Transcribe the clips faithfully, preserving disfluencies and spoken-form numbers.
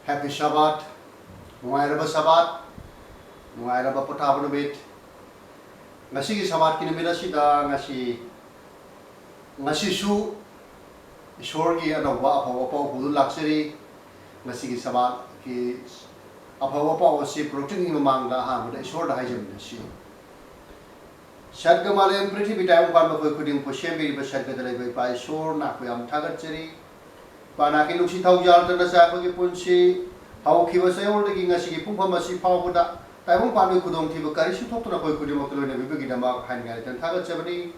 Happy Shabbat, ꯅꯨꯡꯉꯥꯏꯔꯕ ꯁꯕꯥꯠ, ꯅꯨꯡꯉꯥꯏꯔꯕ ꯄꯣꯊꯥꯕ ꯅꯨꯃꯤꯠ꯫ ꯉꯁꯤꯒꯤ ꯁꯕꯥꯠꯀꯤ ꯅꯨꯃꯤꯠ ꯑꯁꯤꯗ ꯉꯁꯤ, ꯉꯁꯤꯁꯨ ꯏꯁꯣꯔꯒꯤ ꯑꯅꯧꯕ ꯑꯐꯕ ꯄꯥꯎ ꯄꯨꯗꯨꯅ ꯂꯥꯛꯆꯔꯤ꯫ ꯉꯁꯤꯒꯤ ꯁꯕꯥꯠꯀꯤ ꯑꯐꯕ ꯄꯥꯎ ꯑꯁꯤ ꯄꯨꯔꯛꯇ꯭ꯔꯤꯉꯩ ꯃꯃꯥꯡꯗ ꯑꯍꯥꯟꯕꯗ ꯏꯁꯣꯔꯗ ꯍꯥꯏꯖꯃꯤꯟꯅꯁꯤ꯫ ꯁꯠꯒ ꯃꯥꯂꯦꯝ ꯄ꯭ꯔꯤꯊꯤꯕꯤ ꯇꯥꯏꯕꯪ ꯄꯥꯟꯕ ꯑꯩꯈꯣꯏ ꯈꯨꯗꯤꯡꯄꯨ ꯁꯦꯝꯕꯤꯔꯤꯕ ꯁꯠꯒꯗ ꯂꯩꯕ ꯏꯄꯥ ꯏꯁꯣꯔ, ꯅꯈꯣꯏ ꯌꯥꯝ ꯊꯥꯒꯠꯆꯔꯤ꯫ ꯄꯥ ꯅꯥꯀꯤ ꯅꯨꯡꯁꯤ ꯊꯧꯖꯥꯜꯗ ꯅꯆꯥ ꯑꯩꯈꯣꯏꯒꯤ ꯄꯨꯟꯁꯤ ꯍꯧꯈꯤꯕ ꯆꯌꯣꯜꯗꯒꯤ ꯉꯁꯤꯒꯤ ꯄꯨꯡꯐꯝ ꯑꯁꯤ ꯐꯥꯎꯕꯗ ꯇꯥꯏꯕꯪ ꯄꯥꯟꯕꯒꯤ ꯈꯨꯗꯣꯡꯊꯤꯕ ꯀꯔꯤꯁꯨ ꯊꯣꯛꯇꯅ ꯑꯩꯈꯣꯏ ꯈꯨꯗꯤꯡꯃꯛꯇ ꯂꯣꯏꯅꯕꯤꯕꯒꯤꯗꯃꯛ ꯍꯥꯏꯅꯤꯡꯉꯥꯏ ꯂꯩꯇꯅ ꯊꯥꯒꯠꯆꯕꯅꯤ꯫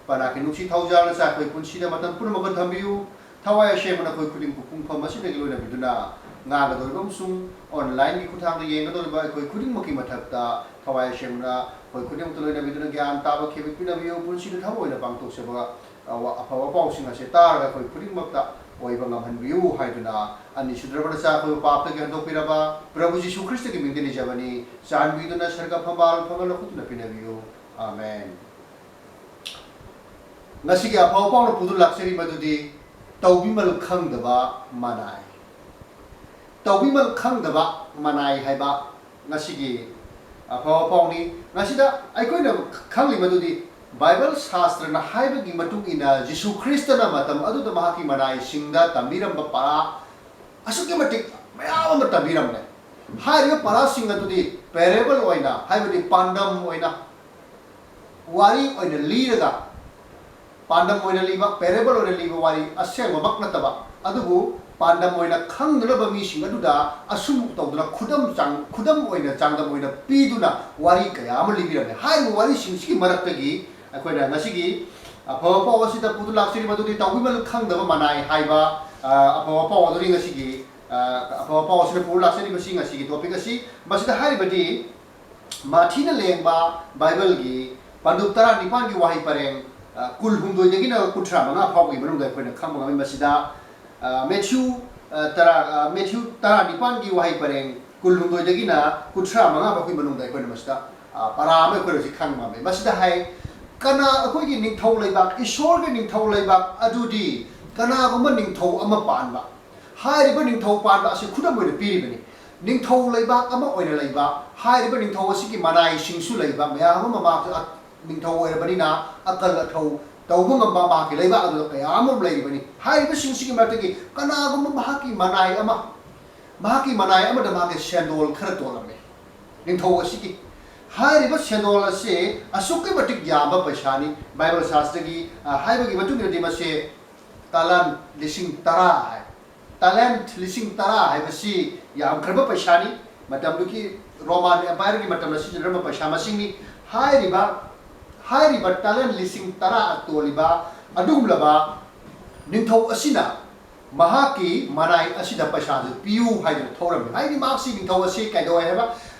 ꯄꯥ ꯅꯥꯀꯤ ꯅꯨꯡꯁꯤ ꯊꯧꯖꯥꯜ ꯅꯆꯥ ꯑꯩꯈꯣꯏ ꯄꯨꯟꯁꯤꯗ ꯃꯇꯝ ꯄꯨꯝꯅꯃꯛꯇ ꯊꯝꯕꯤꯌꯨ꯫ ꯊꯋꯥꯏ ꯑꯁꯦꯡꯕꯅ ꯑꯩꯈꯣꯏ ꯈꯨꯗꯤꯡꯄꯨ ꯄꯨꯡꯐꯝ ꯑꯁꯤꯗꯒꯤ ꯂꯣꯏꯅꯕꯤꯗꯨꯅ ꯉꯥꯡꯒꯗꯧꯔꯤꯕ ꯑꯃꯁꯨꯡ online ꯒꯤ ꯈꯨꯠꯊꯥꯡꯗ ꯌꯦꯡꯒꯗꯧꯔꯤꯕ ꯑꯩꯈꯣꯏ ꯈꯨꯗꯤꯡꯃꯛꯀꯤ ꯃꯊꯛꯇ ꯊꯋꯥꯏ ꯑꯁꯦꯡꯕꯅ ꯑꯩꯈꯣꯏ ꯈꯨꯗꯤꯡꯃꯛꯇ ꯂꯣꯏꯅꯕꯤꯗꯨꯅ ꯒ꯭ꯌꯥꯟ ꯇꯥꯕ ꯈꯦꯕꯤꯛ ꯄꯤꯅꯕꯤꯌꯨ꯫ ꯄꯨꯟꯁꯤꯗ ꯊꯃꯣꯏꯅ ꯄꯥꯡꯊꯣꯛꯆꯕ ꯑꯐꯕ ꯄꯥꯎꯁꯤꯡ ꯑꯁꯦ ꯇꯥꯔꯒ ꯑꯩꯈꯣꯏ ꯈꯨꯗꯤꯡꯃꯛꯇ ꯑꯣꯏꯕ ꯉꯝꯍꯟꯕꯤꯌꯨ ꯍꯥꯏꯗꯨꯅ, ꯑꯅꯤꯁꯨꯗ꯭ꯔꯕ ꯅꯆꯥ ꯑꯩꯈꯣꯏꯕꯨ ꯄꯥꯞꯇꯒꯤ ꯍꯟꯗꯣꯛꯄꯤꯔꯕ ꯄ꯭ꯔꯚꯨ ꯖꯤꯁꯨ ꯈ꯭ꯔꯤꯁꯇꯒꯤ ꯃꯤꯡꯗ ꯅꯤꯖꯕꯅꯤ꯫ ꯆꯥꯟꯕꯤꯗꯨꯅ ꯁꯔꯒ ꯐꯝꯕꯥꯜ ꯐꯪꯍꯟ ꯂꯧꯈꯠꯇꯨꯅ ꯄꯤꯅꯕꯤꯌꯨ꯫ ꯑꯥꯃꯦꯟ꯫ ꯉꯁꯤꯒꯤ ꯑꯐꯕ ꯄꯥꯎꯅ ꯄꯨꯗꯨꯅ ꯂꯥꯛꯆꯔꯤꯕ ꯑꯗꯨꯗꯤ ꯇꯧꯕꯤꯃꯜ ꯈꯪꯗꯕ ꯃꯅꯥꯏ꯫ ꯇꯧꯕꯤꯃꯜ ꯈꯪꯗꯕ ꯃꯅꯥꯏ ꯍꯥꯏꯕ ꯉꯁꯤꯒꯤ ꯑꯐꯕ ꯄꯥꯎꯅꯤ꯫ ꯉꯁꯤꯗ ꯑꯩꯈꯣꯏꯅ ꯈꯪꯂꯤꯕꯗꯨꯗꯤ ꯕꯥꯏꯕꯜ ꯁꯥꯁꯇ꯭ꯔꯅ ꯍꯥꯏꯕꯒꯤ ꯃꯇꯨꯡ ꯏꯟꯅ ꯖꯤꯁꯨ ꯈ꯭ꯔꯤꯁꯇꯅ ꯃꯇꯝ ꯑꯗꯨꯗ ꯃꯍꯥꯛꯀꯤ ꯃꯅꯥꯏꯁꯤꯡꯗ ꯇꯝꯕꯤꯔꯝꯕ ꯄꯔꯥ ꯑꯁꯨꯛꯀꯤ ꯃꯇꯤꯛ ꯃꯌꯥꯝ ꯑꯃ ꯇꯝꯕꯤꯔꯝꯃꯦ꯫ ꯍꯥꯏꯔꯤꯕ ꯄꯔꯥꯁꯤꯡ ꯑꯗꯨꯗꯤ parable ꯑꯣꯏꯅ, ꯍꯥꯏꯕꯗꯤ ꯄꯥꯟꯗꯝ ꯑꯣꯏꯅ, ꯋꯥꯔꯤ ꯑꯣꯏꯅ ꯂꯤꯔꯒ, ꯄꯥꯟꯗꯝ ꯑꯣꯏꯅ ꯂꯤꯕ, parable ꯑꯣꯏꯅ ꯂꯤꯕ ꯋꯥꯔꯤ ꯑꯁꯦꯡꯕꯃꯛ ꯅꯠꯇꯕ, ꯑꯗꯨꯕꯨ ꯄꯥꯟꯗꯝ ꯑꯣꯏꯅ ꯈꯪꯗꯅꯕ ꯃꯤꯁꯤꯡ ꯑꯗꯨꯗ ꯑꯁꯨꯝ ꯇꯧꯗꯨꯅ ꯈꯨꯗꯝ ꯆꯥꯡ-, ꯈꯨꯗꯝ ꯑꯣꯏꯅ, ꯆꯥꯡꯗꯝ ꯑꯣꯏꯅ ꯄꯤꯗꯨꯅ ꯋꯥꯔꯤ ꯀꯌꯥ ꯑꯃ ꯂꯤꯕꯤꯔꯝꯃꯤ꯫ ꯍꯥꯏꯔꯤꯕ ꯋꯥꯔꯤꯁꯤꯡꯁꯤꯒꯤ ꯃꯔꯛꯇꯒꯤ ꯑꯩꯈꯣꯏꯅ ꯉꯁꯤꯒꯤ ꯑꯐꯕ ꯄꯥꯎ ꯑꯁꯤꯗ ꯄꯨꯗꯨꯅ ꯂꯥꯛꯆꯔꯤꯕ ꯑꯗꯨꯗꯤ ꯇꯧꯕꯤꯃꯜ ꯈꯪꯗꯕ ꯃꯅꯥꯏ ꯍꯥꯏꯕ, ꯑ, ꯑꯐꯕ ꯄꯥꯎ ꯑꯗꯨꯅꯤ ꯉꯁꯤꯒꯤ, ꯑ, ꯑꯐꯕ ꯄꯥꯎ ꯑꯁꯤꯗ ꯄꯨꯗꯨꯅ ꯂꯥꯛꯆꯔꯤꯕꯁꯤ ꯉꯁꯤꯒꯤ topic ꯑꯁꯤ꯫ ꯃꯁꯤꯗ ꯍꯥꯏꯔꯤꯕꯗꯤ ꯃꯥꯊꯤꯅ ꯂꯦꯡꯕ ꯕꯥꯏꯕꯜꯒꯤ ꯄꯟꯗꯨꯞ ꯇꯔꯥꯅꯤꯄꯥꯟꯒꯤ ꯋꯥꯍꯩ ꯄꯔꯦꯡ, ꯑ, ꯀꯨꯟꯍꯨꯝꯗꯣꯏꯗꯒꯤꯅ ꯀꯨꯟꯊ꯭ꯔꯥ ꯃꯉꯥ ꯐꯥꯎꯕꯒꯤ ꯃꯅꯨꯡꯗ ꯑꯩꯈꯣꯏꯅ ꯈꯪꯕ ꯉꯝꯃꯤ꯫ ꯃꯁꯤꯗ, ꯑ, ꯃꯦꯊ꯭ꯌꯨ, ꯑ, ꯇꯔꯥ, ꯑ, ꯃꯦꯊ꯭ꯌꯨ ꯇꯔꯥꯅꯤꯄꯥꯟꯒꯤ ꯋꯥꯍꯩ ꯄꯔꯦꯡ ꯀꯨꯟꯍꯨꯝꯗꯣꯏꯗꯒꯤꯅ ꯀꯨꯟꯊ꯭ꯔꯥ ꯃꯉꯥ ꯐꯥꯎꯒꯤ ꯃꯅꯨꯡꯗ ꯑꯩꯈꯣꯏꯅ ꯃꯁꯤꯗ, ꯑ, ꯄꯔꯥ ꯑꯃ ꯑꯩꯈꯣꯏꯅ ꯍꯧꯖꯤꯛ ꯈꯪꯕ ꯉꯝꯃꯤ꯫ ꯃꯁꯤꯗ ꯍꯥꯏ, ꯀꯅꯥ ꯑꯩꯈꯣꯏꯒꯤ ꯅꯤꯡꯊꯧ ꯂꯩꯕꯥꯛ, ꯏꯁꯣꯔꯒꯤ ꯅꯤꯡꯊꯧ ꯂꯩꯕꯥꯛ ꯑꯗꯨꯗꯤ ꯀꯅꯥꯒꯨꯝꯕ ꯅꯤꯡꯊꯧ ꯑꯃ ꯄꯥꯟꯕ, ꯍꯥꯏꯔꯤꯕ ꯅꯤꯡꯊꯧ ꯄꯥꯟꯕ ꯑꯁꯤ ꯈꯨꯗꯝ ꯑꯣꯏꯅ ꯄꯤꯔꯤꯕꯅꯤ꯫ ꯅꯤꯡꯊꯧ ꯂꯩꯕꯥꯛ ꯑꯃ ꯑꯣꯏꯅ ꯂꯩꯕ, ꯍꯥꯏꯔꯤꯕ ꯅꯤꯡꯊꯧ ꯑꯁꯤꯒꯤ ꯃꯅꯥꯏꯁꯤꯡꯁꯨ ꯂꯩꯕ ꯃꯌꯥꯝ ꯑꯃ ꯃꯍꯥꯛꯁꯨ ꯑ-, ꯅꯤꯡꯊꯧ ꯑꯣꯏꯔꯕꯅꯤꯅ ꯑꯀꯜ ꯑꯊꯧ ꯇꯧꯕ ꯉꯝꯕ ꯃꯍꯥꯛꯀꯤ ꯂꯩꯕꯥꯛ ꯑꯗꯨꯗ ꯀꯌꯥ ꯑꯃ ꯂꯩꯔꯤꯕꯅꯤ꯫ ꯍꯥꯏꯔꯤꯕꯁꯤꯡꯁꯤꯒꯤ ꯃꯔꯛꯇꯒꯤ ꯀꯅꯥꯒꯨꯝꯕ ꯃꯍꯥꯛꯀꯤ ꯃꯅꯥꯏ ꯑꯃ, ꯃꯍꯥꯛꯀꯤ ꯃꯅꯥꯏ ꯑꯃꯗ ꯃꯍꯥꯛꯀꯤ ꯁꯦꯟꯗꯣꯜ ꯈꯔ ꯇꯣꯜꯂꯝꯃꯤ꯫ ꯅꯤꯡꯊꯧ ꯑꯁꯤꯒꯤ ꯍꯥꯏꯔꯤꯕ ꯁꯦꯟꯗꯣꯜ ꯑꯁꯤ ꯑꯁꯨꯛꯀꯤ ꯃꯇꯤꯛ ꯌꯥꯝꯕ ꯄꯩꯁꯥꯅꯤ꯫ ꯕꯥꯏꯕꯜ ꯁꯥꯁꯇ꯭ꯔꯒꯤ, ꯑ, ꯍꯥꯏꯕꯒꯤ ꯃꯇꯨꯡ ꯏꯟꯅꯗꯤ ꯃꯁꯤ ꯇꯥꯂꯟ ꯂꯤꯁꯤꯡ ꯇꯔꯥ ꯍꯥꯏ꯫ ꯇꯥꯂꯦꯟ ꯂꯤꯁꯤꯡ ꯇꯔꯥ ꯍꯥꯏꯕꯁꯤ ꯌꯥꯝꯈ꯭ꯔꯕ ꯄꯩꯁꯥꯅꯤ꯫ ꯃꯇꯝꯗꯨꯒꯤ ꯔꯣꯃꯥꯟ ꯑꯦꯝꯄꯥꯌꯔꯒꯤ ꯃꯇꯝꯗ ꯁꯤꯖꯤꯟꯅꯔꯝꯕ ꯄꯩꯁꯥ ꯃꯁꯤꯡꯅꯤ꯫ ꯍꯥꯏꯔꯤꯕ, ꯍꯥꯏꯔꯤꯕ ꯇꯥꯂꯦꯟ ꯂꯤꯁꯤꯡ ꯇꯔꯥ ꯇꯣꯜꯂꯤꯕ ꯑꯗꯨꯒꯨꯝꯂꯕ ꯅꯤꯡꯊꯧ ꯑꯁꯤꯅ ꯃꯍꯥꯛꯀꯤ ꯃꯅꯥꯏ ꯑꯁꯤꯗ ꯄꯩꯁꯥꯗꯨ ꯄꯤꯌꯨ ꯍꯥꯏꯗꯨꯅ ꯊꯧꯔꯝꯃꯤ꯫ ꯍꯥꯏꯗꯤ ꯃꯍꯥꯛꯁꯤ ꯅꯤꯡꯊꯧ ꯑꯁꯤ ꯀꯩꯗꯧꯋꯦ ꯍꯥꯏꯕ?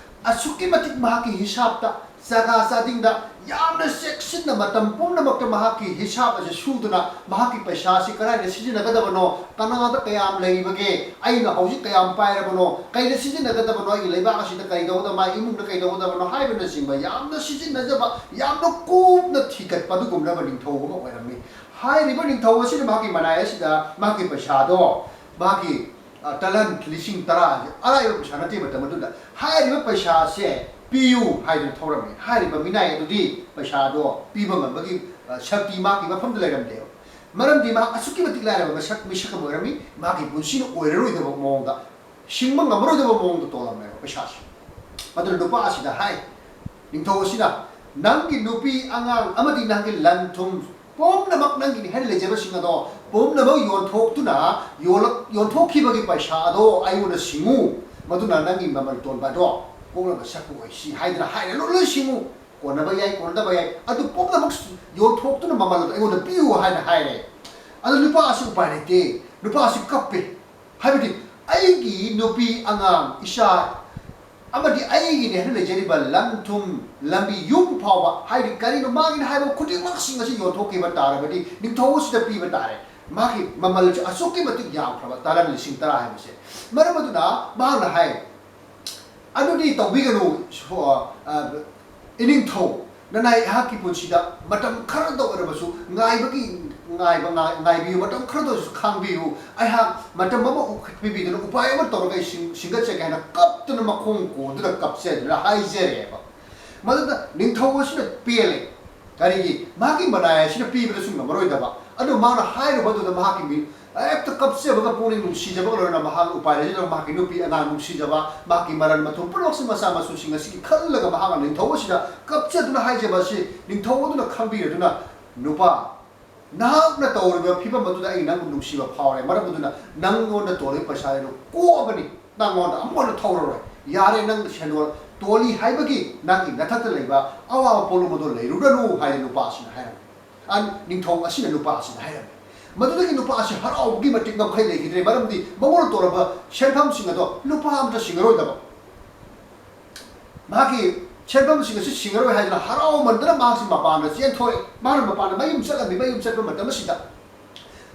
ꯑꯁꯨꯛꯀꯤ ꯃꯇꯤꯛ ꯃꯍꯥꯛꯀꯤ ꯍꯤꯁꯥꯞꯇ, ꯆꯥꯒꯥ ꯆꯥꯗꯤꯡꯗ ꯌꯥꯝꯅ ꯆꯦꯛꯁꯤꯟꯅ ꯃꯇꯝ ꯄꯨꯝꯅꯃꯛꯇ ꯃꯍꯥꯛꯀꯤ ꯍꯤꯁꯥꯞ ꯑꯁꯤ ꯁꯨꯗꯨꯅ, ꯃꯍꯥꯛꯀꯤ ꯄꯩꯁꯥ ꯑꯁꯤ ꯀꯗꯥꯏꯗ ꯁꯤꯖꯤꯟꯅꯒꯗꯕꯅꯣ, ꯀꯅꯥꯗ ꯀꯌꯥꯝ ꯂꯩꯔꯤꯕꯒꯦ, ꯑꯩꯅ ꯍꯧꯖꯤꯛ ꯀꯌꯥꯝ ꯄꯥꯏꯔꯕꯅꯣ, ꯀꯩꯗ ꯁꯤꯖꯤꯟꯅꯒꯗꯕꯅꯣ, ꯑꯩꯒꯤ ꯂꯩꯕꯥꯛ ꯑꯁꯤꯗ ꯀꯩꯗꯧꯒꯗꯕ, ꯃꯥꯒꯤ ꯏꯃꯨꯡꯗ ꯀꯩꯗꯧꯒꯗꯕꯅꯣ ꯍꯥꯏꯕꯅꯆꯤꯡꯕ ꯌꯥꯝꯅ ꯁꯤꯖꯤꯟꯅꯖꯕ, ꯌꯥꯝꯅ ꯀꯨꯞꯅ ꯊꯤꯒꯠꯄ ꯑꯗꯨꯒꯨꯝꯂꯕ ꯅꯤꯡꯊꯧ ꯑꯃ ꯑꯣꯏꯔꯝꯃꯤ꯫ ꯍꯥꯏꯔꯤꯕ ꯅꯤꯡꯊꯧ ꯑꯁꯤꯅ ꯃꯍꯥꯛꯀꯤ ꯃꯅꯥꯏ ꯑꯁꯤꯗ ꯃꯍꯥꯛꯀꯤ ꯄꯩꯁꯥꯗꯣ, ꯃꯥꯒꯤ, ꯑ, ꯇꯂꯟ ꯂꯤꯁꯤꯡ ꯇꯔꯥ ꯑꯁꯤ ꯑꯔꯥꯏꯕ ꯄꯩꯁꯥ ꯅꯠꯇꯦ ꯃꯇꯝ ꯑꯗꯨꯗ꯫ ꯍꯥꯏꯔꯤꯕ ꯄꯩꯁꯥ ꯑꯁꯦ ꯄꯤꯌꯨ ꯍꯥꯏꯗꯨꯅ ꯊꯧꯔꯝꯃꯤ꯫ ꯍꯥꯏꯔꯤꯕ ꯃꯤꯅꯥꯏ ꯑꯗꯨꯗꯤ ꯄꯩꯁꯥꯗꯣ ꯄꯤꯕ ꯉꯝꯕꯒꯤ, ꯑ, ꯁꯛꯇꯤ ꯃꯍꯥꯛꯀꯤ ꯃꯐꯝꯗ ꯂꯩꯔꯝꯗꯦꯕ꯫ ꯃꯔꯝꯗꯤ ꯃꯍꯥꯛ ꯑꯁꯨꯛꯀꯤ ꯃꯇꯤꯛ ꯂꯥꯏꯔꯕ ꯃꯁꯛ ꯃꯤꯁꯛ ꯑꯃ ꯑꯣꯏꯔꯝꯃꯤ, ꯃꯍꯥꯛꯀꯤ ꯄꯨꯟꯁꯤꯅ ꯑꯣꯏꯔꯔꯣꯏꯗꯕ ꯃꯑꯣꯡꯗ, ꯁꯤꯡꯕ ꯉꯝꯃꯔꯣꯏꯗꯕ ꯃꯑꯣꯡꯗ ꯇꯣꯜꯂꯝꯃꯦꯕ ꯄꯩꯁꯥꯁꯤ꯫ ꯑꯗꯨꯅ ꯅꯨꯄꯥ ꯑꯁꯤꯗ ꯍꯥꯏ, ꯅꯤꯡꯊꯧ ꯑꯁꯤꯅ, "ꯅꯪꯒꯤ ꯅꯨꯄꯤ ꯑꯉꯥꯡ ꯑꯃꯗꯤ ꯅꯪꯒꯤ ꯂꯟ ꯊꯨꯝ ꯄꯨꯝꯅꯃꯛ, ꯅꯪꯒꯤ ꯍꯦꯟꯅ ꯂꯩꯖꯕꯁꯤꯡ ꯑꯗꯣ ꯄꯨꯝꯅꯃꯛ ꯌꯣꯟꯊꯣꯛꯇꯨꯅ, ꯌꯣꯜꯂꯛ-, ꯌꯣꯟꯊꯣꯛꯈꯤꯕꯒꯤ ꯄꯩꯁꯥ ꯑꯗꯣ ꯑꯩꯉꯣꯟꯗ ꯁꯤꯡꯉꯨ, ꯃꯗꯨꯅ ꯅꯪꯒꯤ ꯃꯃꯜ ꯇꯣꯟꯕ ꯑꯗꯣ ꯀꯣꯛꯂꯒ ꯁꯛꯄ ꯑꯣꯏꯁꯤ" ꯍꯥꯏꯗꯅ ꯍꯥꯏꯔꯦ꯫ "ꯂꯣꯏ, ꯂꯣꯏ ꯁꯤꯡꯉꯨ, ꯀꯣꯟꯅꯕ ꯌꯥꯏ, ꯀꯣꯟꯅꯗꯕ ꯌꯥꯏ, ꯑꯗꯨ ꯄꯨꯝꯅꯃꯛ ꯌꯣꯟꯊꯣꯛꯇꯨꯅ ꯃꯃꯜ ꯑꯗꯣ ꯑꯩꯉꯣꯟꯗ ꯄꯤꯌꯨ" ꯍꯥꯏꯅ ꯍꯥꯏꯔꯦ꯫ ꯑꯗꯨ ꯅꯨꯄꯥ ꯑꯁꯤ ꯎꯄꯥꯏ ꯂꯩꯇꯦ, ꯅꯨꯄꯥ ꯑꯁꯤ ꯀꯞꯄꯦ꯫ ꯍꯥꯏꯕꯗꯤ, ꯑꯩꯒꯤ ꯅꯨꯄꯤ ꯑꯉꯥꯡ, ꯏꯆꯥ ꯑꯃꯗꯤ ꯑꯩꯒꯤꯅꯦ ꯍꯥꯏꯅ ꯂꯩꯖꯔꯤꯕ ꯂꯟ ꯊꯨꯝ, ꯂꯝꯕꯤ, ꯌꯨꯝ ꯐꯥꯎꯕ, ꯍꯥꯏꯗꯤ ꯀꯔꯤꯅꯣ, ꯃꯥꯒꯤꯅ ꯍꯥꯏꯕ ꯈꯨꯗꯤꯡꯃꯛꯁꯤꯡ ꯑꯁꯤ ꯌꯣꯟꯊꯣꯛꯈꯤꯕ ꯇꯥꯔꯕꯗꯤ ꯅꯤꯡꯊꯧ ꯑꯁꯤꯗ ꯄꯤꯕ ꯇꯥꯔꯦ꯫ ꯃꯥꯒꯤ ꯃꯃꯜꯁꯨ ꯑꯁꯨꯛꯀꯤ ꯃꯇꯤꯛ ꯌꯥꯝꯈ꯭ꯔꯕ, ꯇꯥꯂꯟ ꯂꯤꯁꯤꯡ ꯇꯔꯥ ꯍꯥꯏꯕꯁꯦ꯫ ꯃꯔꯝ ꯑꯗꯨꯅ ꯃꯍꯥꯛꯅ ꯍꯥꯏ, "ꯑꯗꯨꯗꯤ ꯇꯧꯕꯤꯒꯅꯨ, ꯁꯣ-, ꯑ, ꯏꯅꯤꯡꯊꯧ, ꯅꯅꯥꯏ ꯑꯩꯍꯥꯛꯀꯤ ꯄꯨꯟꯁꯤꯗ ꯃꯇꯝ ꯈꯔꯗ ꯑꯣꯏꯔꯕꯁꯨ ꯉꯥꯏꯕꯒꯤ ꯉꯥꯏꯕ ꯉꯥꯏ- ꯉꯥꯏꯕꯤꯌꯨ, ꯃꯇꯝ ꯈꯔꯗ ꯑꯣꯏꯔꯁꯨ ꯈꯥꯡꯕꯤꯌꯨ, ꯑꯩꯍꯥꯛ ꯃꯇꯝ ꯑꯃ ꯄꯤꯕꯤꯗꯨꯅ ꯎꯄꯥꯏ ꯑꯃ ꯇꯧꯔꯒ ꯑꯩ ꯁꯤꯡ- ꯁꯤꯡꯒꯠꯆꯒꯦ" ꯍꯥꯏꯅ ꯀꯞꯇꯨꯅ ꯃꯈꯣꯡ ꯀꯣꯟꯗꯨꯅ ꯀꯞꯆꯗꯨꯅ ꯍꯥꯏꯖꯔꯦꯕ꯫ ꯃꯗꯨꯗ ꯅꯤꯡꯊꯧ ꯑꯁꯤꯅ ꯄꯦꯜꯂꯦ꯫ ꯀꯔꯤꯒꯤ? ꯃꯍꯥꯛꯀꯤ ꯃꯅꯥꯏ ꯑꯁꯤꯅ ꯄꯤꯕꯗꯁꯨ ꯉꯝꯃꯔꯣꯏꯗꯕ꯫ ꯑꯗꯨ ꯃꯥꯅ ꯍꯥꯏꯔꯨꯕ ꯑꯗꯨꯗ ꯃꯍꯥꯛꯀꯤ ꯃꯤ ꯍꯦꯛꯇ ꯀꯞꯆꯕꯒ ꯄꯨꯛꯅꯤꯡ ꯅꯨꯡꯁꯤꯖꯕꯒ ꯂꯣꯏꯅꯅ ꯃꯍꯥꯛ ꯎꯄꯥꯏ ꯂꯩꯖꯗꯅ ꯃꯍꯥꯛꯀꯤ ꯅꯨꯄꯤ ꯑꯉꯥꯡ ꯅꯨꯡꯁꯤꯖꯕ, ꯃꯍꯥꯛꯀꯤ ꯃꯔꯟ ꯃꯊꯨꯝ ꯄꯨꯝꯅꯃꯛꯁꯤ ꯃꯆꯥ ꯃꯁꯨꯁꯤꯡ ꯑꯁꯤꯒꯤ ꯈꯜꯂꯒ ꯃꯍꯥꯛꯅ ꯅꯤꯡꯊꯧ ꯑꯁꯤꯗ ꯀꯞꯆꯗꯨꯅ ꯍꯥꯏꯖꯕ ꯑꯁꯤ ꯅꯤꯡꯊꯧ ꯑꯗꯨꯅ ꯈꯪꯕꯤꯔꯗꯨꯅ, "ꯅꯨꯄꯥ, ꯅꯍꯥꯛꯅ ꯇꯧꯔꯤꯕ ꯐꯤꯕꯝ ꯑꯗꯨꯗ ꯑꯩ ꯅꯪꯕꯨ ꯅꯨꯡꯁꯤꯕ ꯐꯥꯎꯔꯦ꯫ ꯃꯔꯝ ꯑꯗꯨꯅ ꯅꯪꯉꯣꯟꯗ ꯇꯣꯜꯂꯤꯕ ꯄꯩꯁꯥ ꯑꯗꯨ ꯀꯣꯛꯑꯕꯅꯤ꯫ ꯅꯪꯉꯣꯟꯗ ꯑꯃꯨꯛ ꯍꯟꯅ ꯊꯧꯔꯔꯣꯏ꯫ ꯌꯥꯔꯦ, ꯅꯪ ꯁꯦꯟꯗꯣꯜ ꯇꯣꯜꯂꯤ ꯍꯥꯏꯕꯒꯤ ꯅꯪꯒꯤ ꯅꯊꯛꯇ ꯂꯩꯕ ꯑꯋꯥꯕ ꯄꯣꯠꯂꯨꯝ ꯑꯗꯨ ꯂꯩꯔꯨꯔꯅꯨ" ꯍꯥꯏꯅ ꯅꯨꯄꯥ ꯑꯁꯤꯅ ꯍꯥꯏꯔꯝꯃꯤ꯫ ꯑ, ꯅꯤꯡꯊꯧ ꯑꯁꯤꯅ ꯅꯨꯄꯥ ꯑꯁꯤꯗ ꯍꯥꯏꯔꯝꯃꯤ꯫ ꯃꯗꯨꯗꯒꯤ ꯅꯨꯄꯥ ꯑꯁꯤ ꯍꯔꯥꯎꯕꯒꯤ ꯃꯇꯤꯛ ꯉꯝꯈꯩ ꯂꯩꯈꯤꯗ꯭ꯔꯦ, ꯃꯔꯝꯗꯤ ꯃꯉꯣꯟꯗ ꯇꯣꯜꯂꯕ ꯁꯦꯟꯐꯝꯁꯤꯡ ꯑꯗꯣ ꯂꯨꯄꯥ ꯑꯃꯇ ꯁꯤꯡꯉꯔꯣꯏꯗꯕ꯫ ꯃꯍꯥꯛꯀꯤ ꯁꯦꯟꯐꯝꯁꯤꯡ ꯑꯁꯤ ꯁꯤꯡꯉꯔꯣꯏ ꯍꯥꯏꯗꯨꯅ ꯍꯔꯥꯎꯃꯟꯗꯅ ꯃꯍꯥꯛꯁꯤ ꯃꯄꯥꯟꯗ ꯆꯦꯟꯊꯣꯛꯑꯦ꯫ ꯃꯍꯥꯛꯅ ꯃꯄꯥꯟꯗ ꯃꯌꯨꯝ ꯆꯠꯂꯝꯃꯤ꯫ ꯃꯌꯨꯝ ꯆꯠꯄ ꯃꯇꯝ ꯑꯁꯤꯗ,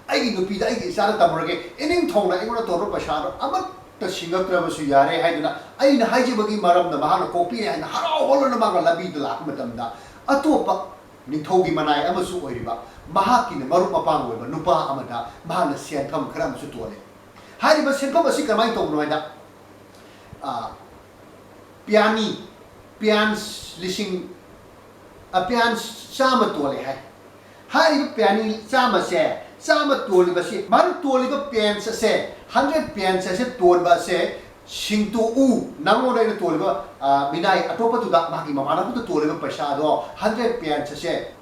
"ꯑꯩꯒꯤ ꯅꯨꯄꯤꯗ, ꯑꯩꯒꯤ ꯏꯆꯥꯗ ꯇꯝꯃꯨꯔꯒꯦ, ꯏꯅꯤꯡꯊꯧꯅ ꯑꯩꯉꯣꯟꯗ ꯇꯧꯔꯕ ꯄꯩꯁꯥꯗꯣ ꯑꯃꯠꯇ ꯁꯤꯡꯉꯛꯇ꯭ꯔꯕꯁꯨ ꯌꯥꯔꯦ" ꯍꯥꯏꯗꯨꯅ, ꯑꯩꯅ ꯍꯥꯏꯖꯕꯒꯤ ꯃꯔꯝꯗ ꯃꯍꯥꯛꯅ ꯀꯣꯛꯄꯤꯔꯦ ꯍꯥꯏꯅ ꯍꯔꯥꯎꯕ ꯂꯣꯏꯅ ꯃꯥꯒ ꯂꯝꯕꯤꯗ ꯂꯥꯛꯄ ꯃꯇꯝꯗ, ꯑꯇꯣꯞꯄ ꯅꯤꯡꯊꯧꯒꯤ ꯃꯅꯥꯏ ꯑꯃꯁꯨ ꯑꯣꯏꯔꯤꯕ ꯃꯍꯥꯛꯀꯤꯅ ꯃꯔꯨꯞ ꯃꯄꯥꯡ ꯑꯣꯏꯕ ꯅꯨꯄꯥ ꯑꯃꯗ ꯃꯍꯥꯛꯅ ꯁꯦꯟꯐꯝ ꯈꯔ ꯑꯃꯁꯨ ꯇꯣꯜꯂꯦ꯫ ꯍꯥꯏꯔꯤꯕ ꯁꯦꯟꯐꯝ ꯑꯁꯤ ꯀꯃꯥꯏꯅ ꯇꯧꯕꯅꯣ ꯍꯥꯏꯗ, ꯑ, ꯄꯤꯌꯥꯅꯤ, ꯄꯤꯌꯥꯟꯁ ꯂꯤꯁꯤꯡ, ꯑ, ꯄꯤꯌꯥꯟꯁ ꯆꯥꯝꯃ ꯇꯣꯜꯂꯦ ꯍꯥꯏ꯫ ꯍꯥꯏꯔꯤꯕ ꯄꯤꯌꯥꯅꯤ ꯆꯥꯝꯃꯁꯦ, ꯆꯥꯝꯃ ꯇꯣꯜꯂꯤꯕꯁꯤ, ꯃꯥꯅ ꯇꯣꯜꯂꯤꯕ ꯄꯤꯌꯥꯟꯁ ꯑꯁꯦ, ꯍꯟꯗ꯭ꯔꯦꯠ ꯄꯤꯌꯥꯟꯁ ꯑꯁꯦ ꯇꯣꯟꯕ ꯑꯁꯦ, ꯁꯤꯡꯇꯣꯛꯎ, ꯅꯪꯉꯣꯟꯗ ꯑꯩꯅ ꯇꯣꯜꯂꯤꯕ, ꯑ, ꯃꯤꯅꯥꯏ ꯑꯇꯣꯞꯄꯗꯨꯗ, ꯃꯥꯒꯤ ꯃꯃꯥꯟꯅꯕꯗꯨꯗ ꯇꯣꯜꯂꯤꯕ ꯄꯩꯁꯥꯗꯣ, ꯍꯟꯗ꯭ꯔꯦꯠ ꯄꯤꯌꯥꯟꯁ ꯑꯁꯦ,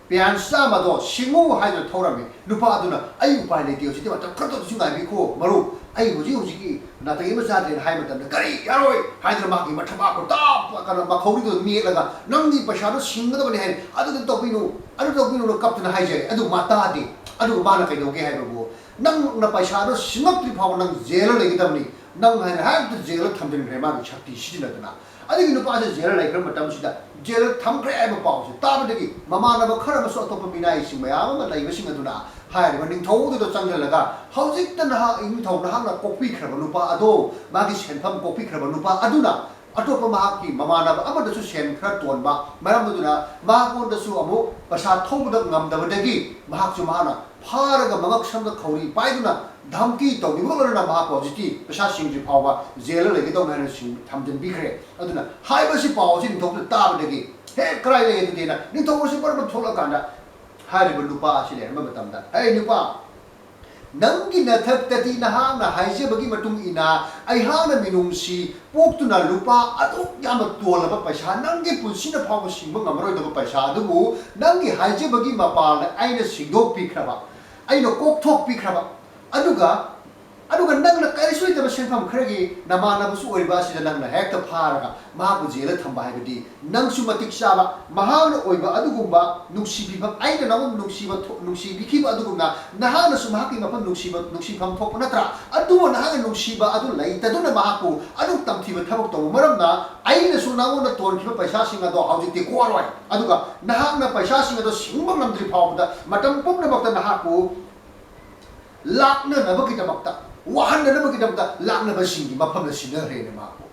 ꯄꯤꯌꯥꯟꯁ ꯆꯥꯝꯃꯗꯣ ꯁꯤꯡꯉꯨ ꯍꯥꯏꯗꯨꯅ ꯊꯧꯔꯝꯃꯤ꯫ ꯅꯨꯄꯥ ꯑꯗꯨꯅ, "ꯑꯩ ꯎꯄꯥꯏ ꯂꯩꯇꯦ, ꯍꯧꯖꯤꯛꯇꯤ ꯃꯇꯝ ꯈꯔꯇꯁꯨ ꯉꯥꯏꯕꯤꯈꯣ ꯃꯔꯨꯞ, ꯑꯩ ꯍꯧꯖꯤꯛ ꯍꯧꯖꯤꯛꯀꯤ ꯅꯥꯇꯩ ꯑꯃ ꯆꯥꯗ꯭ꯔꯦꯅ" ꯍꯥꯏꯕ ꯃꯇꯝꯗ, "ꯀꯔꯤ? ꯌꯥꯔꯣꯏ" ꯍꯥꯏꯗꯨꯅ ꯃꯥꯒꯤ ꯃꯊꯕꯥꯛꯇꯣ ꯇꯞ ꯀꯩꯅꯣ ꯃꯈꯧꯔꯤꯗꯨꯗ ꯅꯦꯠꯂꯒ, "ꯅꯪꯒꯤ ꯄꯩꯁꯥꯗꯣ ꯁꯤꯡꯒꯗꯕꯅꯤ" ꯍꯥꯏ꯫ "ꯑꯗꯨꯗ ꯇꯧꯕꯤꯅꯨ, ꯑꯗꯨ ꯇꯧꯕꯤꯅꯨꯅ" ꯀꯞꯇꯨꯅ ꯍꯥꯏꯖꯔꯦ꯫ ꯑꯗꯨ ꯃꯥ ꯇꯥꯗꯦ꯫ ꯑꯗꯨꯒ ꯃꯥꯅ ꯀꯩꯗꯧꯒꯦ ꯍꯥꯏꯕꯕꯨ, "ꯅꯪꯅ ꯄꯩꯁꯥꯗꯣ ꯁꯤꯡꯉꯛꯇ꯭ꯔꯤ ꯐꯥꯎꯕ ꯅꯪ ꯖꯦꯜꯗ ꯂꯩꯒꯗꯕꯅꯤ", ꯅꯪ ꯍꯥꯏꯅ ꯍꯦꯛꯇ ꯖꯦꯜꯗ ꯊꯝꯖꯤꯟꯈ꯭ꯔꯦ ꯃꯥꯒꯤ ꯁꯛꯇꯤ ꯁꯤꯖꯤꯟꯅꯗꯅ꯫ ꯑꯗꯨꯒꯤ ꯅꯨꯄꯥꯁꯦ ꯖꯦꯜꯗ ꯂꯩꯈ꯭ꯔ ꯃꯇꯝꯁꯤꯗ, ꯖꯦꯜꯗ ꯊꯝꯈ꯭ꯔꯦ ꯍꯥꯏꯕ ꯄꯥꯎꯁꯦ ꯇꯥꯕꯗꯒꯤ ꯃꯃꯥꯟꯅꯕ ꯈꯔ ꯑꯃꯁꯨ ꯑꯇꯣꯞꯄ ꯃꯤꯅꯥꯏꯁꯤꯡ ꯃꯌꯥꯝ ꯑꯃ ꯂꯩꯕꯁꯤꯡ ꯑꯗꯨꯅ ꯍꯥꯏꯔꯤꯕ ꯅꯤꯡꯊꯧꯗꯨꯗ ꯆꯪꯁꯤꯜꯂꯒ, "ꯍꯧꯖꯤꯛꯇ ꯅꯍꯥꯛ ꯅꯤꯡꯊꯧ ꯅꯍꯥꯛꯅ ꯀꯣꯛꯄꯤꯈ꯭ꯔꯕ ꯅꯨꯄꯥ ꯑꯗꯣ, ꯃꯥꯒꯤ ꯁꯦꯟꯐꯝ ꯀꯣꯛꯄꯤꯈ꯭ꯔꯕ ꯅꯨꯄꯥ ꯑꯗꯨꯅ ꯑꯇꯣꯞꯄ ꯃꯍꯥꯛꯀꯤ ꯃꯃꯥꯟꯅꯕ ꯑꯃꯗꯁꯨ ꯁꯦꯟ ꯈꯔ ꯇꯣꯟꯕ ꯃꯔꯝ ꯑꯗꯨꯅ ꯃꯍꯥꯛꯉꯣꯟꯗꯁꯨ ꯑꯃꯨꯛ ꯄꯩꯁꯥ ꯊꯧꯕꯗ ꯉꯝꯗꯕꯗꯒꯤ ꯃꯍꯥꯛꯁꯨ ꯃꯍꯥꯛꯅ ꯐꯥꯔꯒ ꯃꯉꯛ ꯁꯝꯗ ꯈꯧꯔꯤ ꯄꯥꯏꯗꯨꯅ ꯙꯝꯀꯤ ꯇꯧꯕꯤꯕꯒ ꯂꯣꯏꯅꯅ ꯃꯍꯥꯛꯄꯨ ꯍꯧꯖꯤꯛꯇꯤ ꯄꯩꯁꯥ ꯁꯤꯡꯗ꯭ꯔꯤ ꯐꯥꯎꯕ ꯖꯦꯜꯗ ꯂꯩꯒꯗꯧꯅꯤ ꯍꯥꯏꯅ ꯁꯤꯡ-, ꯊꯝꯖꯤꯟꯕꯤꯈ꯭ꯔꯦ꯫ ꯑꯗꯨꯅ ꯍꯥꯏꯕꯁꯤ ꯄꯥꯎ ꯑꯁꯤ ꯅꯤꯡꯊꯧꯗꯨꯅ ꯇꯥꯕꯗꯒꯤ, "ꯍꯦ, ꯀꯗꯥꯏ ꯂꯩ?" ꯑꯗꯨꯗꯤꯅ ꯅꯤꯡꯊꯧ ꯑꯁꯤ ꯕꯔꯕꯔ ꯊꯣꯛꯂꯛꯀꯥꯟꯗ ꯍꯥꯏꯔꯤꯕ ꯅꯨꯄꯥ ꯑꯁꯤ ꯂꯩꯔꯝꯕ ꯃꯇꯝꯗ, "ꯍꯦ ꯅꯨꯄꯥ, ꯅꯪꯒꯤ ꯅꯊꯛꯇꯗꯤ ꯅꯍꯥꯛꯅ ꯍꯥꯏꯖꯕꯒꯤ ꯃꯇꯨꯡ ꯏꯟꯅ ꯑꯩꯍꯥꯛꯅ ꯃꯤꯅꯨꯡꯁꯤ ꯄꯣꯛꯇꯨꯅ ꯂꯨꯄꯥ ꯑꯗꯨꯛ ꯌꯥꯝꯅ ꯇꯣꯜꯂꯕ ꯄꯩꯁꯥ, ꯅꯪꯒꯤ ꯄꯨꯟꯁꯤꯅ ꯐꯥꯎꯕ ꯁꯤꯡꯕ ꯉꯝꯃꯔꯣꯏꯗꯕ ꯄꯩꯁꯥ ꯑꯗꯨꯕꯨ ꯅꯪꯒꯤ ꯍꯥꯏꯖꯕꯒꯤ ꯃꯄꯥꯜꯗ ꯑꯩꯅ ꯁꯤꯡꯗꯣꯛꯄꯤꯈ꯭ꯔꯕ, ꯑꯩꯅ ꯀꯣꯛꯊꯣꯛꯄꯤꯈ꯭ꯔꯕ, ꯑꯗꯨꯒ, ꯑꯗꯨꯒ ꯅꯪꯅ ꯀꯔꯤꯁꯨ ꯂꯩꯇꯕ ꯁꯦꯟꯐꯝ ꯈꯔꯒꯤ ꯅꯃꯥꯟꯅꯕꯁꯨ ꯑꯣꯏꯔꯤꯕ ꯑꯁꯤꯗ ꯅꯪꯅ ꯍꯦꯛꯇ ꯐꯥꯔꯒ ꯃꯍꯥꯛꯄꯨ ꯖꯦꯜꯗ ꯊꯝꯕ ꯍꯥꯏꯕꯗꯤ ꯅꯪꯁꯨ ꯃꯇꯤꯛ ꯆꯥꯕ, ꯃꯍꯥꯛꯅ ꯑꯣꯏꯕ ꯑꯗꯨꯒꯨꯝꯕ ꯅꯨꯡꯁꯤꯕꯤꯕ, ꯑꯩꯅ ꯅꯉꯣꯟꯗ ꯅꯨꯡꯁꯤꯕ ꯊꯣ-, ꯅꯨꯡꯁꯤꯕꯤꯈꯤꯕ ꯑꯗꯨꯒꯨꯝꯅ ꯅꯍꯥꯛꯅꯁꯨ ꯃꯍꯥꯛꯀꯤ ꯃꯐꯝ ꯅꯨꯡꯁꯤꯕ, ꯅꯨꯡꯁꯤꯐꯝ ꯊꯣꯛꯄ ꯅꯠꯇ꯭ꯔꯥ? ꯑꯗꯨꯕꯨ ꯅꯍꯥꯛꯅ ꯅꯨꯡꯁꯤꯕ ꯑꯗꯨ ꯂꯩꯇꯗꯨꯅ ꯃꯍꯥꯛꯄꯨ ꯑꯗꯨꯛ ꯇꯝꯊꯤꯕ ꯊꯕꯛ ꯇꯧꯕ ꯃꯔꯝꯅ ꯑꯩꯅꯁꯨ ꯅꯉꯣꯟꯗ ꯇꯣꯟꯈꯤꯕ ꯄꯩꯁꯥꯁꯤꯡ ꯑꯗꯣ ꯍꯧꯖꯤꯛꯇꯤ ꯀꯣꯛꯑꯔꯣꯏ꯫ ꯑꯗꯨꯒ ꯅꯍꯥꯛꯅ ꯄꯩꯁꯥꯁꯤꯡ ꯑꯗꯣ ꯁꯤꯡꯕ ꯉꯝꯗ꯭ꯔꯤ ꯐꯥꯎꯕꯗ ꯃꯇꯝ ꯄꯨꯝꯅꯃꯛꯇ ꯅꯍꯥꯛꯄꯨ ꯂꯥꯛꯅꯅꯕꯒꯤꯗꯃꯛꯇ, ꯋꯥꯍꯟꯅꯅꯕꯒꯤꯗꯃꯛꯇ ꯂꯥꯛꯅꯕꯁꯤꯡꯒꯤ ꯃꯐꯝꯗ ꯁꯤꯟꯅꯈ꯭ꯔꯦꯅꯦ ꯃꯍꯥꯛꯄꯨ꯫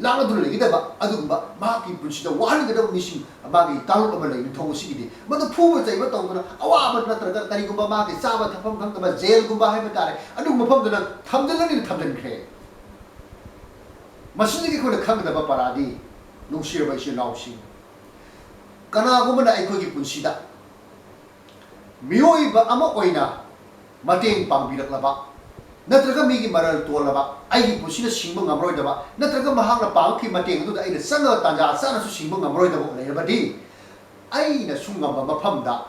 ꯂꯥꯛꯅꯗꯨꯅ ꯂꯩꯒꯗꯕ ꯑꯗꯨꯒꯨꯝꯕ ꯃꯍꯥꯛꯀꯤ ꯄꯨꯟꯁꯤꯗ ꯋꯥꯍꯟꯒꯗꯕ ꯃꯤꯁꯤꯡ ꯃꯥꯒꯤ ꯀꯥꯡꯂꯨꯞ ꯑꯃ ꯂꯩ ꯅꯤꯡꯊꯧ ꯑꯁꯤꯒꯤꯗꯤ꯫ ꯃꯗꯨ ꯐꯨꯕ ꯆꯩꯕ ꯇꯧꯗꯅ ꯑꯋꯥꯕ ꯅꯠꯇ꯭ꯔꯒ ꯀꯔꯤꯒꯨꯝꯕ ꯃꯥꯒꯤ ꯆꯥꯕ ꯊꯛꯐꯝ ꯈꯪꯗꯕ ꯖꯦꯜꯒꯨꯝꯕ ꯍꯥꯏꯕ ꯇꯥꯔꯦ, ꯑꯗꯨꯒꯨꯝꯕ ꯃꯐꯝꯗꯨꯅ ꯊꯝꯖꯤꯜꯂꯅꯤꯅ ꯊꯝꯖꯤꯟꯈ꯭ꯔꯦ꯫ ꯃꯁꯤꯗꯒꯤ ꯑꯩꯈꯣꯏꯅ ꯈꯪꯒꯗꯕ ꯄꯔꯥꯗꯤ, ꯅꯨꯡꯁꯤꯔꯕ ꯏꯆꯤꯜ ꯏꯅꯥꯎꯁꯤꯡ, ꯀꯅꯥꯒꯨꯝꯕꯅ ꯑꯩꯈꯣꯏꯒꯤ ꯄꯨꯟꯁꯤꯗ ꯃꯤꯑꯣꯏꯕ ꯑꯃ ꯑꯣꯏꯅ ꯃꯇꯦꯡ ꯄꯥꯡꯕꯤꯔꯛꯂꯕ, ꯅꯠꯇ꯭ꯔꯒ ꯃꯤꯒꯤ ꯃꯔꯜ ꯇꯣꯜꯂꯕ, ꯑꯩꯒꯤ ꯄꯨꯟꯁꯤꯗ ꯁꯤꯡꯕ ꯉꯝꯃꯔꯣꯏꯗꯕ, ꯅꯠꯇ꯭ꯔꯒ ꯃꯍꯥꯛꯅ ꯄꯥꯡꯂꯛꯈꯤꯕ ꯃꯇꯦꯡ ꯑꯗꯨꯗ ꯑꯩꯅ ꯆꯪꯉꯒ ꯇꯥꯟꯖꯥ ꯆꯥꯅꯁꯨ ꯁꯤꯡꯕ ꯉꯝꯃꯔꯣꯏꯗꯕ ꯂꯩꯔꯕꯗꯤ, ꯑꯩꯅꯁꯨ ꯉꯝꯕ ꯃꯐꯝꯗ,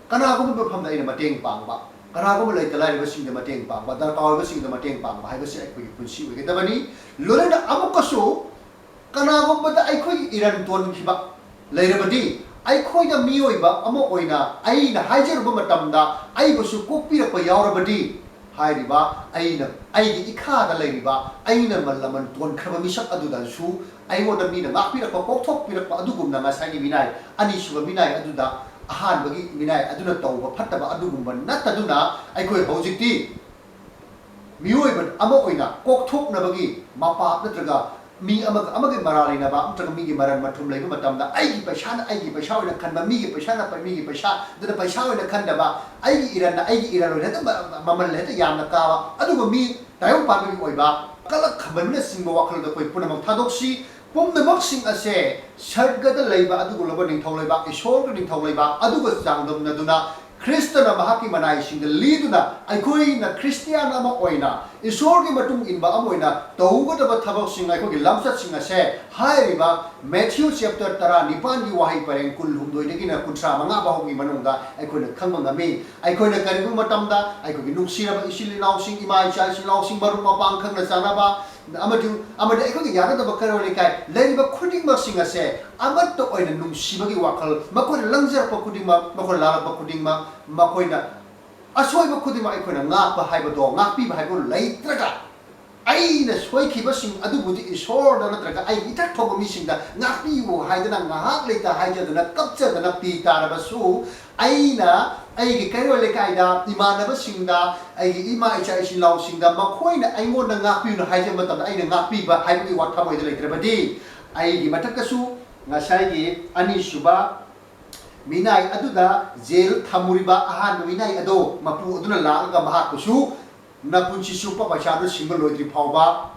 ꯀꯅꯥꯒꯨꯝꯕ ꯃꯐꯝꯗ ꯑꯩꯅ ꯃꯇꯦꯡ ꯄꯥꯡꯕ, ꯀꯅꯥꯒꯨꯝꯕ ꯂꯩꯇ ꯂꯥꯏꯔꯕꯁꯤꯡꯗ ꯃꯇꯦꯡ ꯄꯥꯡꯕ, ꯗꯔꯀꯥꯔ ꯑꯣꯏꯕꯁꯤꯡꯗ ꯃꯇꯦꯡ ꯄꯥꯡꯕ ꯍꯥꯏꯕꯁꯤ ꯑꯩꯈꯣꯏꯒꯤ ꯄꯨꯟꯁꯤ ꯑꯣꯏꯒꯗꯕꯅꯤ꯫ ꯂꯣꯏꯅꯅ ꯑꯃꯨꯛꯀꯁꯨ ꯀꯅꯥꯒꯨꯝꯕꯗ ꯑꯩꯈꯣꯏꯒꯤ ꯏꯔꯟ ꯇꯣꯟꯈꯤꯕ ꯂꯩꯔꯕꯗꯤ, ꯑꯩꯈꯣꯏꯅ ꯃꯤꯑꯣꯏꯕ ꯑꯃ ꯑꯣꯏꯅ ꯑꯩꯅ ꯍꯥꯏꯖꯔꯨꯕ ꯃꯇꯝꯗ ꯑꯩꯕꯨꯁꯨ ꯀꯣꯛꯄꯤꯔꯛꯄ ꯌꯥꯎꯔꯕꯗꯤ, ꯍꯥꯏꯔꯤꯕ ꯑꯩꯅ, ꯑꯩꯒꯤ ꯏꯈꯥꯗ ꯂꯩꯔꯤꯕ ꯑꯩꯅ ꯃ-, ꯂꯃꯟ ꯇꯣꯟꯈ꯭ꯔꯕ ꯃꯤꯁꯛ ꯑꯗꯨꯗꯁꯨ ꯑꯩꯉꯣꯟꯗ ꯃꯤꯅ ꯉꯥꯛꯄꯤꯔꯛꯄ, ꯀꯣꯛꯊꯣꯛꯄꯤꯔꯛꯄ ꯑꯗꯨꯒꯨꯝꯅ ꯉꯁꯥꯏꯒꯤ ꯃꯤꯅꯥꯏ, ꯑꯅꯤꯁꯨꯕ ꯃꯤꯅꯥꯏ ꯑꯗꯨꯗ, ꯑꯍꯥꯟꯕꯒꯤ ꯃꯤꯅꯥꯏ ꯑꯗꯨꯅ ꯇꯧꯕ ꯐꯠꯇꯕ ꯑꯗꯨꯒꯨꯝꯕ ꯅꯠꯇꯗꯨꯅ, ꯑꯩꯈꯣꯏ ꯍꯧꯖꯤꯛꯇꯤ ꯃꯤꯑꯣꯏꯕ ꯑꯃ ꯑꯣꯏꯅ ꯀꯣꯛꯊꯣꯛꯅꯕꯒꯤ ꯃꯄꯥ ꯅꯠꯇ꯭ꯔꯒ ꯃꯤ ꯑꯃꯒ ꯑꯃꯒꯤ ꯃꯔꯥꯜ ꯂꯩꯅꯕ ꯅꯠꯇ꯭ꯔꯒ ꯃꯤꯒꯤ ꯃꯔꯟ ꯃꯊꯨꯝ ꯂꯩꯕ ꯃꯇꯝꯗ, ꯑꯩꯒꯤ ꯄꯩꯁꯥꯅ ꯑꯩꯒꯤ ꯄꯩꯁꯥ ꯑꯣꯏꯅ ꯈꯟꯕ, ꯃꯤꯒꯤ ꯄꯩꯁꯥꯅ ꯄ- ꯃꯤꯒꯤ ꯄꯩꯁꯥ, ꯑꯗꯨꯅ ꯄꯩꯁꯥ ꯑꯣꯏꯅ ꯈꯟꯗꯕ, ꯑꯩꯒꯤ ꯏꯔꯟꯅ ꯑꯩꯒꯤ ꯏꯔꯟ ꯑꯣꯏꯅ ꯑꯗꯨꯝ ꯃ- ꯃꯃꯜ ꯍꯦꯛꯇ ꯌꯥꯝꯅ ꯀꯥꯕ, ꯑꯗꯨꯒ ꯃꯤ ꯇꯥꯏꯌꯣꯟ ꯄꯥꯟꯕꯒꯤ ꯑꯣꯏꯕ, ꯀꯂꯛ ꯈꯝꯕꯟꯕꯅꯆꯤꯡꯕ ꯋꯥꯈꯜꯗ ꯑꯩꯈꯣꯏ ꯄꯨꯝꯅꯃꯛ ꯊꯥꯗꯣꯛꯁꯤ꯫ ꯄꯨꯝꯅꯃꯛꯁꯤꯡ ꯑꯁꯦ ꯁꯔꯒꯗ ꯂꯩꯕ ꯑꯗꯨꯒꯨꯝꯂꯕ ꯅꯤꯡꯊꯧ ꯂꯩꯕꯥꯛ, ꯏꯁꯣꯔꯒꯤ ꯅꯤꯡꯊꯧ ꯂꯩꯕꯥꯛ ꯑꯗꯨꯒ ꯆꯥꯡꯗꯝꯅꯗꯨꯅ, ꯈ꯭ꯔꯤꯁꯇꯅ ꯃꯍꯥꯛꯀꯤ ꯃꯅꯥꯏꯁꯤꯡꯗ ꯂꯤꯗꯨꯅ, ꯑꯩꯈꯣꯏꯅ ꯈ꯭ꯔꯤꯁꯇꯤꯌꯥꯟ ꯑꯃ ꯑꯣꯏꯅ, ꯏꯁꯣꯔꯒꯤ ꯃꯇꯨꯡ ꯏꯟꯕ ꯑꯃ ꯑꯣꯏꯅ ꯇꯧꯒꯗꯕ ꯊꯕꯛꯁꯤꯡ ꯑꯩꯈꯣꯏꯒꯤ ꯂꯝꯆꯠꯁꯤꯡ ꯑꯁꯦ ꯍꯥꯏꯔꯤꯕ ꯃꯦꯊ꯭ꯌꯨ ꯆꯦꯞꯇꯔ ꯇꯔꯥꯅꯤꯄꯥꯟꯒꯤ ꯋꯥꯍꯩ ꯄꯔꯦꯡ ꯀꯨꯟꯍꯨꯝꯗꯣꯏꯗꯒꯤꯅ ꯀꯨꯟꯊ꯭ꯔꯥ ꯃꯉꯥ ꯐꯥꯎꯒꯤ ꯃꯅꯨꯡꯗ ꯑꯩꯈꯣꯏꯅ ꯈꯪꯕ ꯉꯝꯃꯤ꯫ ꯑꯩꯈꯣꯏꯅ ꯀꯔꯤꯒꯨꯝꯕ ꯃꯇꯝꯗ ꯑꯩꯈꯣꯏꯒꯤ ꯅꯨꯡꯁꯤꯔꯕ ꯏꯆꯤꯜ ꯏꯅꯥꯎꯁꯤꯡ, ꯏꯃꯥ ꯏꯆꯥ ꯏꯆꯤꯜ ꯏꯅꯥꯎꯁꯤꯡ, ꯃꯔꯨꯞ ꯃꯄꯥꯡ ꯈꯪꯅ ꯆꯥꯟꯅꯕ, ꯑꯃꯗꯤ ꯑꯃꯗꯤ ꯑꯩꯈꯣꯏꯒꯤ ꯌꯥꯅꯗꯕ ꯀꯩꯔꯣꯜ ꯂꯩꯀꯥꯏ ꯂꯩꯔꯤꯕ ꯈꯨꯗꯤꯡꯃꯛꯁꯤꯡ ꯑꯁꯦ ꯑꯃꯠꯇ ꯑꯣꯏꯅ ꯅꯨꯡꯁꯤꯕꯒꯤ ꯋꯥꯈꯜ, ꯃꯈꯣꯏꯅ ꯂꯪꯖꯔꯛꯄ ꯈꯨꯗꯤꯡꯃꯛ, ꯃꯈꯣꯏꯅ ꯂꯥꯜꯂꯛꯄ ꯈꯨꯗꯤꯡꯃꯛ, ꯃꯈꯣꯏꯅ ꯑꯁꯣꯏꯕ ꯈꯨꯗꯤꯡꯃꯛ ꯑꯩꯈꯣꯏꯅ ꯉꯥꯛꯄ ꯍꯥꯏꯕꯗꯣ, ꯉꯥꯛꯄꯤꯕ ꯍꯥꯏꯕꯗꯣ ꯂꯩꯇ꯭ꯔꯒ, ꯑꯩꯅ ꯁꯣꯏꯈꯤꯕꯁꯤꯡ ꯑꯗꯨꯕꯨꯗꯤ ꯏꯁꯣꯔꯗ ꯅꯠꯇ꯭ꯔꯒ ꯑꯩꯒꯤ ꯏꯊꯛ ꯊꯣꯡꯕ ꯃꯤꯁꯤꯡꯗ ꯉꯥꯛꯄꯤꯌꯨ ꯍꯥꯏꯗꯅ ꯉꯥꯏꯍꯥꯛ ꯂꯩꯇ ꯍꯥꯏꯖꯗꯅ ꯀꯞꯆꯗꯅ ꯄꯤ ꯇꯥꯔꯕꯁꯨ, ꯑꯩꯅ ꯑꯩꯒꯤ ꯀꯩꯔꯣꯜ ꯂꯩꯀꯥꯏꯗ, ꯏꯃꯥꯟꯅꯕꯁꯤꯡꯗ, ꯑꯩꯒꯤ ꯏꯃꯥ ꯏꯆꯥ ꯏꯆꯤꯜ ꯏꯅꯥꯎꯁꯤꯡꯗ ꯃꯈꯣꯏꯅ ꯑꯩꯉꯣꯟꯗ ꯉꯥꯛꯄꯤꯌꯨꯅ ꯍꯥꯏꯖꯕ ꯃꯇꯝꯗ ꯑꯩꯅ ꯉꯥꯛꯄꯤꯕ ꯍꯥꯏꯕꯒꯤ ꯋꯥ ꯊꯃꯣꯏꯗ ꯂꯩꯇ꯭ꯔꯕꯗꯤ, ꯑꯩꯒꯤ ꯃꯊꯛꯇꯁꯨ ꯉꯁꯥꯏꯒꯤ ꯑꯅꯤꯁꯨꯕ ꯃꯤꯅꯥꯏ ꯑꯗꯨꯗ ꯖꯦꯜ ꯊꯝꯃꯨꯔꯤꯕ ꯑꯍꯥꯟꯕ ꯃꯤꯅꯥꯏ ꯑꯗꯣ ꯃꯄꯨ ꯑꯗꯨꯅ ꯂꯥꯛꯂꯒ ꯃꯍꯥꯛꯄꯨꯁꯨ ꯅꯄꯨꯟꯁꯤ ꯆꯨꯞꯄ ꯄꯩꯁꯥꯗꯨ ꯁꯤꯡꯕ ꯂꯣꯏꯗ꯭ꯔꯤ ꯐꯥꯎꯕ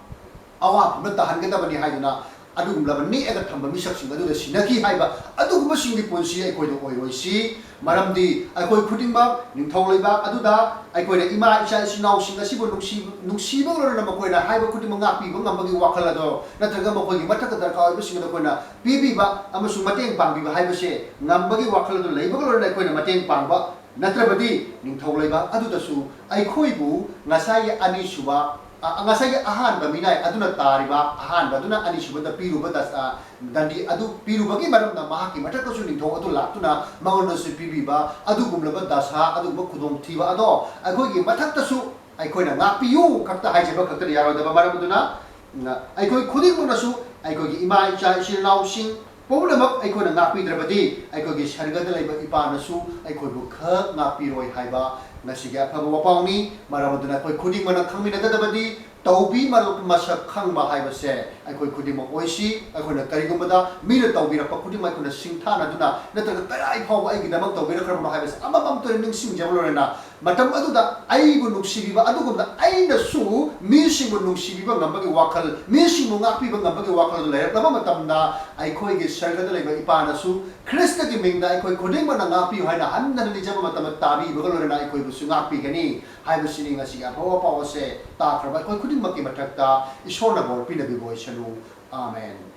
ꯑꯋꯥꯐꯝꯗ ꯇꯥꯍꯟꯒꯗꯕꯅꯤ ꯍꯥꯏꯗꯨꯅ ꯑꯗꯨꯒꯨꯝꯂꯕ ꯅꯦꯛꯑꯒ ꯊꯝꯕ ꯃꯤꯁꯛꯁꯤꯡ ꯑꯗꯨꯗ ꯁꯤꯟꯅꯈꯤ ꯍꯥꯏꯕ ꯑꯗꯨꯒꯨꯝꯕꯁꯤꯡꯒꯤ ꯄꯨꯟꯁꯤ ꯑꯩꯈꯣꯏꯗ ꯑꯣꯏꯔꯣꯏꯁꯤ꯫ ꯃꯔꯝꯗꯤ ꯑꯩꯈꯣꯏ ꯈꯨꯗꯤꯡꯃꯛ ꯅꯤꯡꯊꯧ ꯂꯩꯕꯥꯛ ꯑꯗꯨꯗ ꯑꯩꯈꯣꯏꯅ ꯏꯃꯥ ꯏꯆꯥ ꯏꯆꯤꯟ ꯏꯅꯥꯎꯁꯤꯡ ꯑꯁꯤꯕꯨ ꯅꯨꯡꯁꯤ-, ꯅꯨꯡꯁꯤꯕꯒ ꯂꯣꯏꯅꯅ ꯃꯈꯣꯏꯅ ꯍꯥꯏꯕ ꯈꯨꯗꯤꯡꯃꯛ ꯉꯥꯛꯄꯤꯕ ꯉꯝꯕꯒꯤ ꯋꯥꯈꯜ ꯑꯗꯣ ꯅꯠꯇ꯭ꯔꯒ ꯃꯈꯣꯏꯒꯤ ꯃꯊꯛꯇ ꯗꯔꯀꯥꯔ ꯑꯣꯏꯕꯁꯤꯡ ꯑꯗꯣ ꯑꯩꯈꯣꯏꯅ ꯄꯤꯕꯤꯕ ꯑꯃꯁꯨꯡ ꯃꯇꯦꯡ ꯄꯥꯡꯕꯤꯕ ꯍꯥꯏꯕꯁꯦ ꯉꯝꯕꯒꯤ ꯋꯥꯈꯜ ꯑꯗꯨ ꯂꯩꯕꯒ ꯂꯣꯏꯅꯅ ꯑꯩꯈꯣꯏꯅ ꯃꯇꯦꯡ ꯄꯥꯡꯕ ꯅꯠꯇ꯭ꯔꯕꯗꯤ ꯅꯤꯡꯊꯧ ꯂꯩꯕꯥꯛ ꯑꯗꯨꯗꯁꯨ ꯑꯩꯈꯣꯏꯕꯨ ꯉꯁꯥꯏꯒꯤ ꯑꯅꯤꯁꯨꯕ, ꯑ, ꯉꯁꯥꯏꯒꯤ ꯑꯍꯥꯟꯕ ꯃꯤꯅꯥꯏ ꯑꯗꯨꯅ ꯇꯥꯔꯤꯕ, ꯑꯍꯥꯟꯕ ꯑꯗꯨꯅ ꯑꯅꯤꯁꯨꯕꯗ ꯄꯤꯔꯨꯕ ꯗꯁꯥ, ꯗꯟꯗꯤ ꯑꯗꯨ ꯄꯤꯔꯨꯕꯒꯤ ꯃꯔꯝꯅ ꯃꯍꯥꯛꯀꯤ ꯃꯊꯛꯇꯁꯨ ꯅꯤꯡꯊꯧ ꯑꯗꯨ ꯂꯥꯛꯇꯨꯅ ꯃꯉꯣꯟꯗꯁꯨ ꯄꯤꯕꯤꯕ ꯑꯗꯨꯒꯨꯝꯂꯕ ꯗꯁꯥ, ꯑꯗꯨꯒꯨꯝꯕ ꯈꯨꯗꯣꯡꯊꯤꯕ ꯑꯗꯣ ꯑꯩꯈꯣꯏꯒꯤ ꯃꯊꯛꯇꯁꯨ ꯑꯩꯈꯣꯏꯅ ꯉꯥꯛꯄꯤꯌꯨ ꯈꯛꯇ ꯍꯥꯏꯖꯕ ꯈꯛꯇꯅ ꯌꯥꯔꯣꯏꯗꯕ ꯃꯔꯝ ꯑꯗꯨꯅ, ꯎꯝ, ꯑꯩꯈꯣꯏ ꯈꯨꯗꯤꯡꯃꯛꯅꯁꯨ ꯑꯩꯈꯣꯏꯒꯤ ꯏꯃꯥ ꯏꯆꯥ ꯏꯆꯤꯜ ꯏꯅꯥꯎꯁꯤꯡ ꯄꯨꯝꯅꯃꯛ ꯑꯩꯈꯣꯏꯅ ꯉꯥꯛꯄꯤꯗ꯭ꯔꯕꯗꯤ ꯑꯩꯈꯣꯏꯒꯤ ꯁꯔꯒꯗ ꯂꯩꯕ ꯏꯄꯥꯅꯁꯨ ꯑꯩꯈꯣꯏꯕꯨ ꯈꯛ ꯉꯥꯛꯄꯤꯔꯣꯏ ꯍꯥꯏꯕ ꯉꯁꯤꯒꯤ ꯑꯐꯕ ꯋꯥꯄꯥꯎꯅꯤ꯫ ꯃꯔꯝ ꯑꯗꯨꯅ ꯑꯩꯈꯣꯏ ꯈꯨꯗꯤꯡꯃꯛꯅ ꯈꯪꯃꯤꯟꯅꯒꯗꯕꯗꯤ ꯇꯧꯕꯤ ꯃꯔꯛ ꯃꯁꯛ ꯈꯪꯕ ꯍꯥꯏꯕꯁꯦ ꯑꯩꯈꯣꯏ ꯈꯨꯗꯤꯡꯃꯛ ꯑꯣꯏꯁꯤ꯫ ꯑꯩꯈꯣꯏꯅ ꯀꯔꯤꯒꯨꯝꯕꯗ ꯃꯤꯅ ꯇꯧꯕꯤꯔꯛꯄ ꯈꯨꯗꯤꯡꯃꯛ ꯑꯩꯈꯣꯏꯅ ꯁꯤꯡꯊꯥꯅꯗꯨꯅ, ꯅꯠꯇ꯭ꯔꯒ ꯀꯗꯥꯏ ꯐꯥꯎꯕ ꯑꯩꯒꯤꯗꯃꯛ ꯇꯧꯕꯤꯔꯛꯈ꯭ꯔꯕꯅꯣ ꯍꯥꯏꯕꯁꯦ ꯑꯃꯃꯝꯇ ꯑꯣꯏꯅ ꯅꯤꯡꯁꯤꯡꯖꯕ ꯂꯣꯏꯔꯅ, ꯃꯇꯝ ꯑꯗꯨꯗ ꯑꯩꯕꯨ ꯅꯨꯡꯁꯤꯕꯤꯕ, ꯑꯗꯨꯒꯨꯝꯅ ꯑꯩꯅꯁꯨ ꯃꯤꯁꯤꯡꯕꯨ ꯅꯨꯡꯁꯤꯕꯤꯕ ꯉꯝꯕꯒꯤ ꯋꯥꯈꯜ, ꯃꯤꯁꯤꯡꯕꯨ ꯉꯥꯛꯄꯤꯕ ꯉꯝꯕꯒꯤ ꯋꯥꯈꯜ ꯑꯗꯨ ꯂꯩꯔꯛꯂꯕ ꯃꯇꯝꯗ, ꯑꯩꯈꯣꯏꯒꯤ ꯁꯔꯒꯗ ꯂꯩꯕ ꯏꯄꯥꯅꯁꯨ ꯈ꯭ꯔꯤꯁꯇꯒꯤ ꯃꯤꯡꯗ ꯑꯩꯈꯣꯏ ꯈꯨꯗꯤꯡꯃꯛꯅ ꯉꯥꯛꯄꯤꯌꯨ ꯍꯥꯏꯅ ꯍꯟꯅ ꯍꯟꯅ ꯅꯤꯖꯕ ꯃꯇꯝꯗ ꯇꯥꯕꯤꯕꯒ ꯂꯣꯏꯅꯅ ꯑꯩꯈꯣꯏꯕꯨꯁꯨ ꯉꯥꯛꯄꯤꯒꯅꯤ ꯍꯥꯏꯕꯁꯤꯅꯤ ꯉꯁꯤꯒꯤ ꯑꯐꯕ ꯄꯥꯎ ꯑꯁꯦ ꯇꯥꯈ꯭ꯔꯕ ꯑꯩꯈꯣꯏ ꯈꯨꯗꯤꯡꯃꯛꯀꯤ ꯃꯊꯛꯇ ꯏꯁꯣꯔꯅ ꯕꯣꯔ ꯄꯤꯅꯕꯤꯕ ꯑꯣꯏꯁꯅꯨ꯫ ꯑꯥꯃꯦꯟ꯫